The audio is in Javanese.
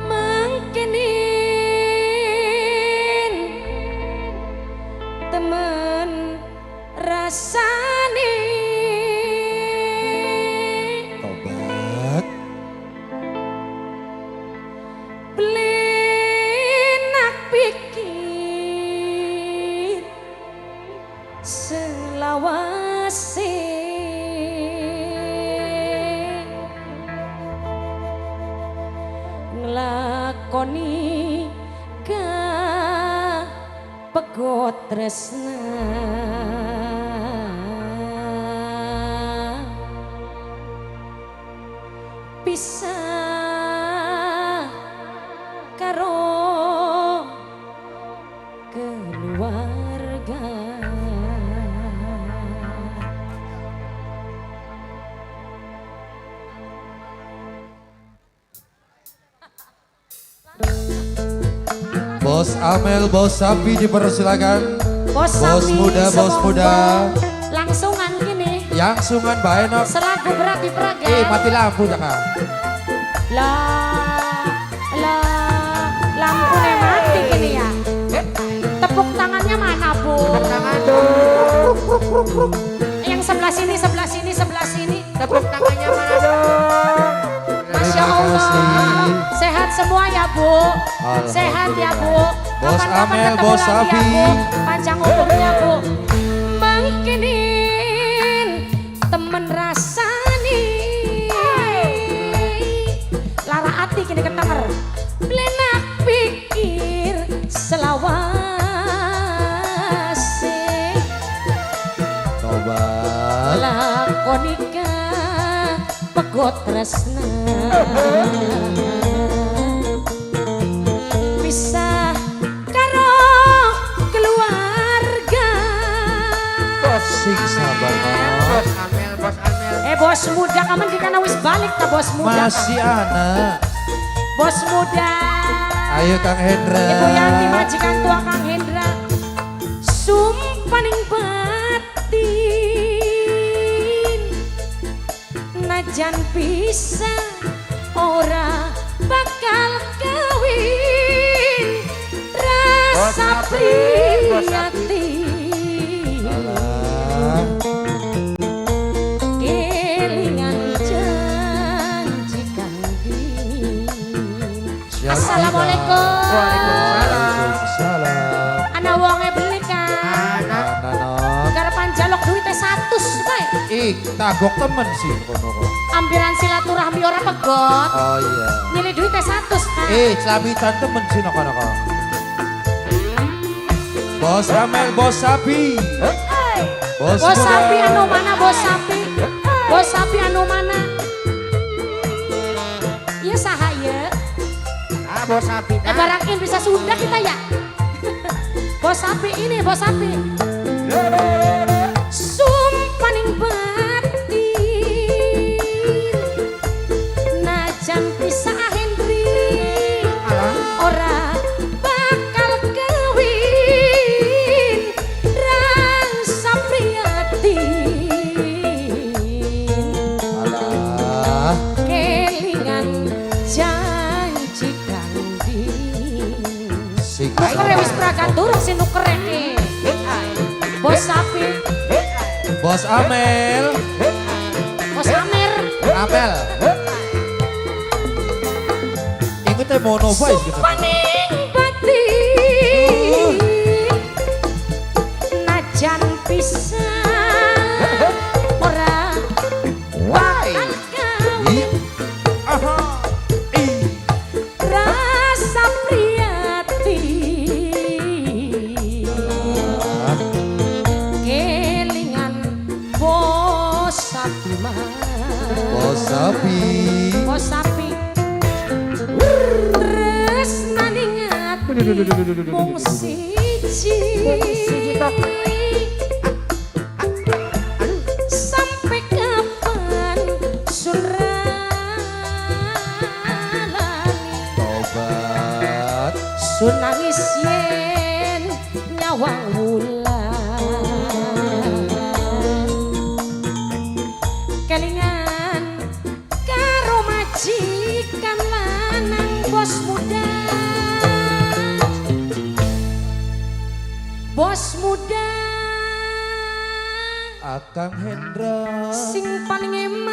Mangkinin temen rasane. Tobat. Blenak pikir selawase. Nglakoni kapegot tresna. Pisah karo keluarga. Bos Amel, Bos Sapi dipersilakan. Bos Bos Sapi, muda, bos muda. Langsungan gini. Langsungan bae nok. Selagu berat di Praga. Mati lampu jangan. Lah, lah, lampunya mati gini ya. Tepuk tangannya mana, Bu? Tepuk tangan dong. Yang sebelah sini, sebelah sini, sebelah sini. Tepuk tangannya mana dong? Masya Allah. Sehat semua ya, Bu. Sehat ya, Bu. Bos Kapan-kapan Amel, ketemu Bos lagi ya, Sapi. Bu. Panjang umurnya, Bu. Mangkinin temen rasani. Lara ati kini ketenger. Blenak pikir selawase. Tobat. Lakoni pegot tresna. Pisah karo keluarga. Sing sabar. Bos Amel, Bos Amel. Bos muda kamu di kana wis balik ta bos muda. Masih anak. Bos muda. Ayo Kang Hendra. Ibu Yanti majikan tua Kang Hendra. Sumpaning batin. Najan pisah ora bakal kawin. Rasa prihatin. Kelingan janji kang dingin. Assalamualaikum. Waalaikumsalam. Ana wonge beli kan. Ana no. Karepan jaluk duite 100 bae. Ih, tagok temen sih kono kok. Ambiran silaturahmi ora pegot. Oh iya. Nyilih duite 100 kan. Celamitan temen sih no kono kok. Bos Amel, Bos Sapi. Bos, Bos Sapi anu mana Bos Sapi? Bos Sapi anu mana? Iya saha ya? Ah, Bos Sapi. Barangin bisa Sunda kita ya. Bos Sapi ini, Bos Sapi. Sumpaning batin. Najan pisah Hendri. Ora bakal kawin. Rasa prihatin. Alah. Kelingan janji kang dingin. Sing Nukere wis pragan durung sing nukere. Bos Sapi, Bos Amel. Bos Amer. Amel. Iku teh mono bae gitu. Sumpaning batin. Najan pisah ora bakal kawin. Aha. Rasa prihatin. Kelingan Bos Sapi mah. Bos Sapi. Bos Sapi. Tresnaning ati mung siji. Sampai kapan sun ralani. Tobat. Sun nangis yen nyawang wulan. Kelingan karo majikan. Bos muda Akang Hendra sing paling eman.